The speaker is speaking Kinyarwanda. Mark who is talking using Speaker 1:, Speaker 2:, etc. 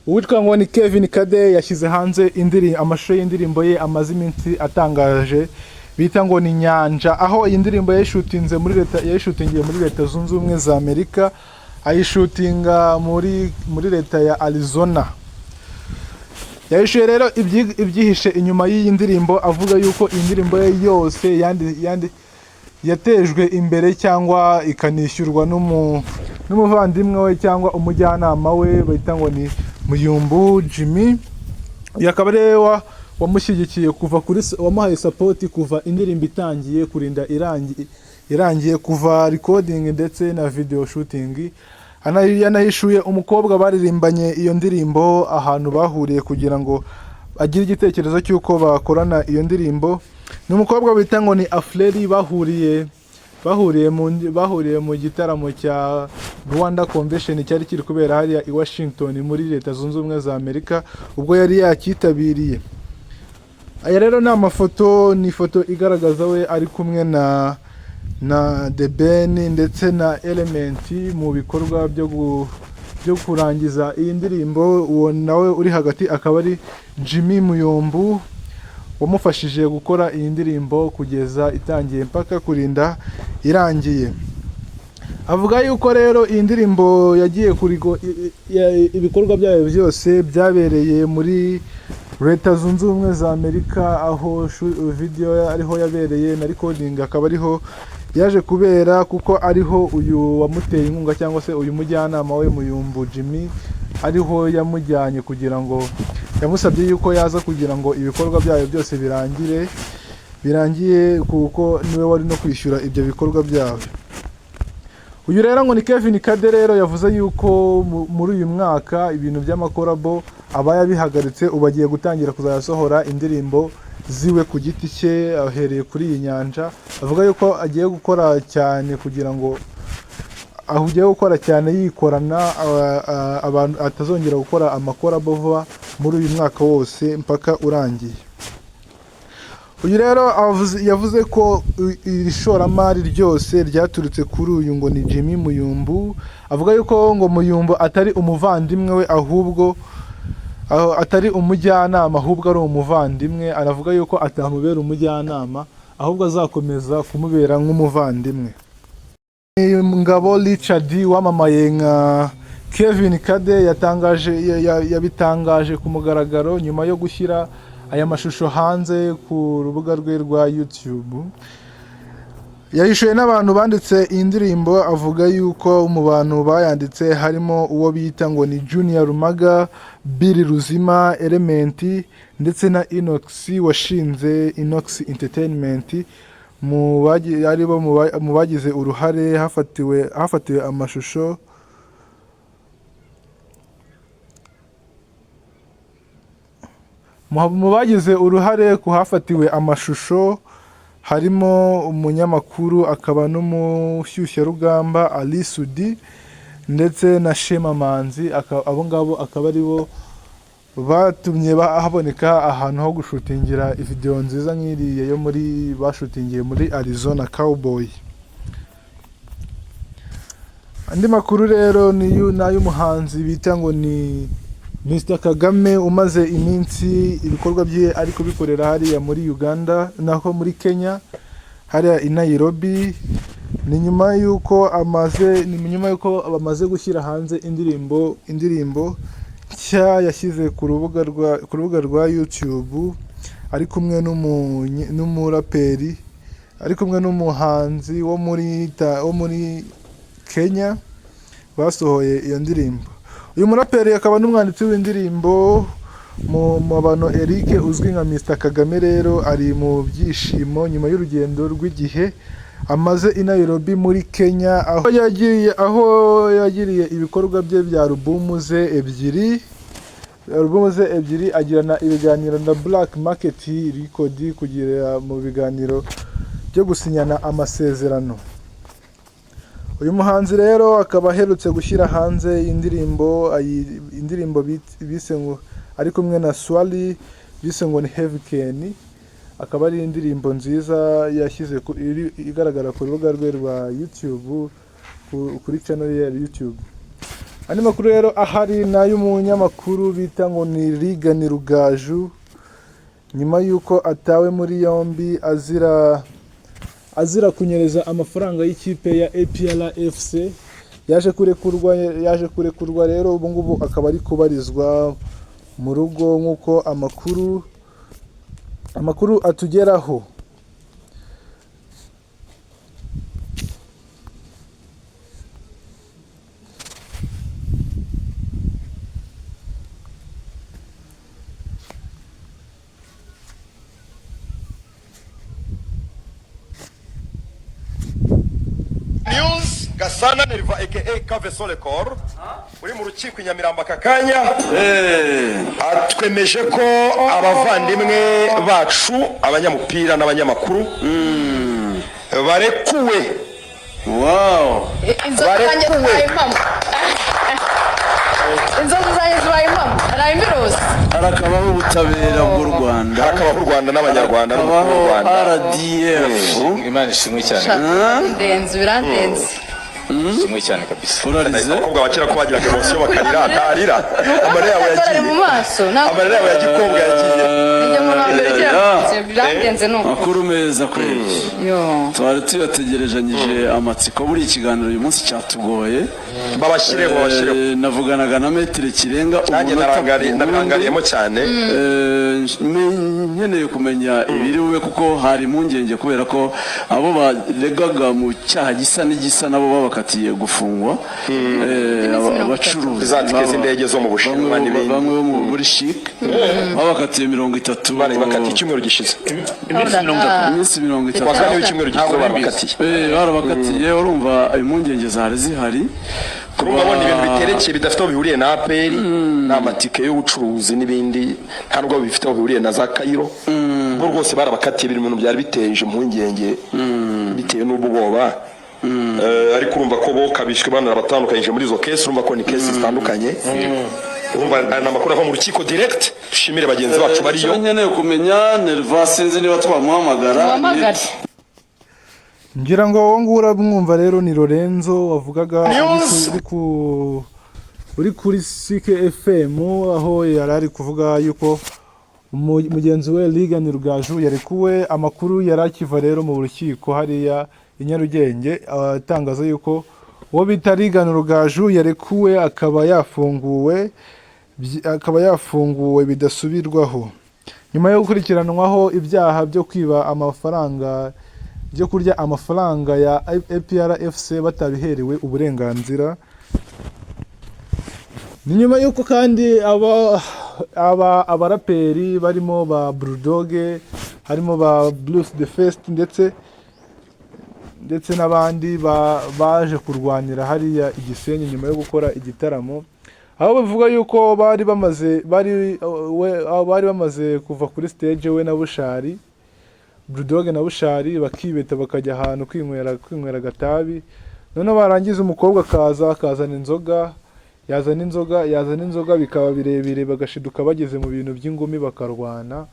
Speaker 1: Uwitwa ngo ni Kevin Kade yashyize hanze amashusho y'indirimbo ye amaze iminsi atangaje bita ngo ni Nyanja, aho iyi ndirimbo yayishutinze muri leta, yayishutingiye muri Leta Zunze Ubumwe za Amerika, ayishutinga muri leta ya Arizona. Yahishuye rero ibyihishe inyuma y'iyi ndirimbo, avuga yuko iyi ndirimbo ye yose yatejwe imbere cyangwa ikanishyurwa n'umuvandimwe we cyangwa umujyanama we bita ngo ni Muyumbu Jimmy. Uyu akaba ari we wamushyigikiye kuva kuri wamuhaye support kuva indirimbo itangiye kurinda irangiye, kuva recording ndetse na video shooting. Yanahishuye umukobwa baririmbanye iyo ndirimbo, ahantu bahuriye kugira ngo agire igitekerezo cy'uko bakorana iyo ndirimbo. Ni umukobwa bita ngo ni Afureri, bahuriye mu gitaramo cya Rwanda Convention cyari kiri kubera hariya i Washington muri Leta Zunze Ubumwe za Amerika, ubwo yari yakitabiriye. Aya rero ni amafoto, ni ifoto igaragaza we ari kumwe na The Ben ndetse na Element mu bikorwa byo kurangiza iyi ndirimbo. Uwo nawe uri hagati akaba ari Jimmy Muyombu wamufashije gukora iyi ndirimbo kugeza itangiye mpaka kurinda irangiye. Avuga yuko rero iyi ndirimbo yagiye kurigo, ibikorwa byayo byose byabereye muri Leta Zunze Ubumwe za Amerika, aho video ariho yabereye na recording akaba ariho yaje kubera, kuko ariho uyu wamuteye inkunga cyangwa se uyu mujyanama we Muyumbu Jimmy ariho yamujyanye, kugira ngo yamusabye yuko yaza kugira ngo ibikorwa byayo byose birangiye, kuko niwe wari no kwishyura ibyo bikorwa byabo. Uyu rero ngo ni Kevin Kade rero yavuze yuko muri uyu mwaka ibintu by'amakorabo aba yabihagaritse, ubu agiye gutangira kuzayasohora indirimbo ziwe ku giti cye, ahereye kuri iyi Nyanja. Avuga yuko agiye gukora cyane kugira ngo aho ugiye gukora cyane yikorana, abantu atazongera gukora amakorabo vuba muri uyu mwaka wose mpaka urangiye. Uyu rero yavuze ko iri shoramari ryose ryaturutse kuri uyu ngo ni Jimmy Muyumbu. Avuga yuko ngo Muyumbu atari umuvandimwe we, ahubwo aho atari umujyanama, ahubwo ari umuvandimwe. Aravuga yuko atamubera umujyanama, ahubwo azakomeza kumubera nk'umuvandimwe. Ngabo Richard wamamaye nka Kevin Kade yabitangaje ku mugaragaro nyuma yo gushyira aya mashusho hanze ku rubuga rwe rwa YouTube. Yahishuye n'abantu banditse iyi ndirimbo, avuga yuko mu bantu bayanditse harimo uwo bita ngo ni Junior Rumaga, Bill Ruzima, Element ndetse na Inox washinze Inox Entertainment, aribo mu bagize uruhare hafatiwe amashusho. Mu bagize uruhare ku hafatiwe amashusho harimo umunyamakuru akaba n'umushyushyarugamba Ali Sudi ndetse na Shema Manzi, abo ngabo akaba ari bo batumye haboneka ahantu ho gushutingira video nziza nk'iriya yo muri bashutingiye muri Arizona Cowboy. Andi makuru rero ni n'ay'umuhanzi bita ngo ni Mr Kagame, umaze iminsi ibikorwa bye ari kubikorera hariya muri Uganda, naho muri Kenya hariya i Nairobi. Ni nyuma y'uko bamaze gushyira hanze indirimbo nshya yashyize ku rubuga rwa YouTube, ari kumwe n'umuraperi, ari kumwe n'umuhanzi wo muri Kenya basohoye iyo ndirimbo. Uyu muraperi akaba n'umwanditsi w'indirimbo mu Mabano Eric uzwi nka Mr Kagame rero ari mu byishimo nyuma y'urugendo rw'igihe amaze i Nairobi muri Kenya, aho yagiriye ibikorwa bye bya alubumu ze ebyiri, agirana ibiganiro na Black Market Record kugira mu biganiro byo gusinyana amasezerano. Uyu muhanzi rero akaba aherutse gushyira hanze indirimbo bise ngo ari kumwe na Swali, bise ngo ni Heavy Ken, akaba ari indirimbo nziza yashyize igaragara ku rubuga rwe rwa YouTube, kuri channel ye ya YouTube. Andi makuru rero ahari ni ay'umunyamakuru bita ngo ni Reagan Rugaju, nyuma y'uko atawe muri yombi azira kunyereza amafaranga y'ikipe ya APR FC, yaje kurekurwa rero ubu ngubu akaba ari kubarizwa mu rugo nk'uko amakuru atugeraho.
Speaker 2: News Gasana Neriva aka Kaveso Lekor uri mu rukiko i Nyamirambo aka kanya atwemeje ko abavandimwe bacu, abanyamupira n'abanyamakuru, barekuwe.
Speaker 3: Wow.
Speaker 4: Inzozi zanjye
Speaker 2: Barekuwe.
Speaker 4: zibaye impamo, inzozi zanjye zibaye impamo, naraye mbirose.
Speaker 3: Harakabaho ubutabera bw'u Rwanda.
Speaker 2: Harakabaho u Rwanda n'Abanyarwanda n'umukuru w'u
Speaker 3: Harakabaho
Speaker 2: Rwanda.
Speaker 3: RDF.
Speaker 5: Imana ishimwe cyane.
Speaker 4: Birandenze, birandenze.
Speaker 5: Ishimwe cyane kabisa.
Speaker 3: Urarize?
Speaker 2: Abakobwa bakera ko bagiraga emotion bakarira, ntarira, amarira yawe
Speaker 4: Amatara ari
Speaker 2: yagiye
Speaker 4: mu maso ntabwo.
Speaker 2: Amarira yawe ya gikobwa yagiye.
Speaker 4: Njye umuntu wa mbere ugira ngo birandenze ni uko.
Speaker 3: Makuru meza kweli.
Speaker 4: Yo.
Speaker 3: Twari tuyategerejanyije amatsiko. Buri ikiganiro uyu munsi cyatugoye.
Speaker 2: Babashyireho, babashyireho.
Speaker 3: Navuganaga na Maître Kirenga
Speaker 2: Nanjye
Speaker 3: umunota ku wundi.
Speaker 2: nabirangariyemo cyane.
Speaker 3: Nkeneye kumenya ibiri bube, kuko hari impungenge kubera ko abo baregaga mu cyaha gisa n'igisa nabo babakatiye gufungwa.
Speaker 4: Iminsi 30.
Speaker 3: Abacuruzi
Speaker 2: Za tike z'indege zo mu Bushinwa n'ibindi.
Speaker 3: Bamwe bo muri CHIC babakatiye 30.
Speaker 2: Bari bakatiye icyumweru gishize.
Speaker 5: Iminsi 30.
Speaker 3: Iminsi 30.
Speaker 2: Kuwa kane w'icyumweru gishize barabakatiye.
Speaker 3: Barabakatiye, urumva impungenge zari zihari.
Speaker 2: Urumva abona ibintu biterekeye, bidafite aho bihuriye na APR, ni amatike y'ubucuruzi n'ibindi, nta nubwo bifite aho bihuriye na za Kayiro. Bo rwose barabakatiye, biri mu bintu byari biteje impungenge bitewe n'ubwoba. Ariko urumva ko bo kabishwe banarabatandukanyije muri izo case, urumva ko ni case zitandukanye. Urumva aya ni amakuru ava mu rukiko direct. Dushimire bagenzi bacu bariyo.
Speaker 3: Icyo nkeneye kumenya, Nerva, sinzi niba twamuhamagara.
Speaker 4: Muhamagare.
Speaker 1: Ngira ngo wowe nguwo uramwumva rero, ni Lorenzo wavugaga
Speaker 2: News.
Speaker 1: uri kuri CKFM, aho yari ari kuvuga yuko mugenzi we Reagan Rugaju yarekuwe. Amakuru yari akiva rero mu rukiko hariya i Nyarugenge atangaza yuko uwo bita Reagan Rugaju yarekuwe, akaba yafunguwe bidasubirwaho nyuma yo gukurikiranwaho ibyaha byo kwiba amafaranga, byo kurya amafaranga ya APR FC batabiherewe uburenganzira. Ni nyuma y'uko kandi aba abaraperi barimo ba Bulldog, harimo ba Bruce the First ndetse n'abandi baje kurwanira hariya i Gisenyi nyuma yo gukora igitaramo, aho bavuga yuko bari bamaze kuva kuri stage, we na Bushali, Bulldog na Bushali, bakibeta bakajya ahantu kwinywera agatabi, noneho barangiza umukobwa akaza akazana inzoga, yazana inzoga, yazana inzoga, bikaba birebire, bagashiduka bageze mu bintu by'ingumi bakarwana.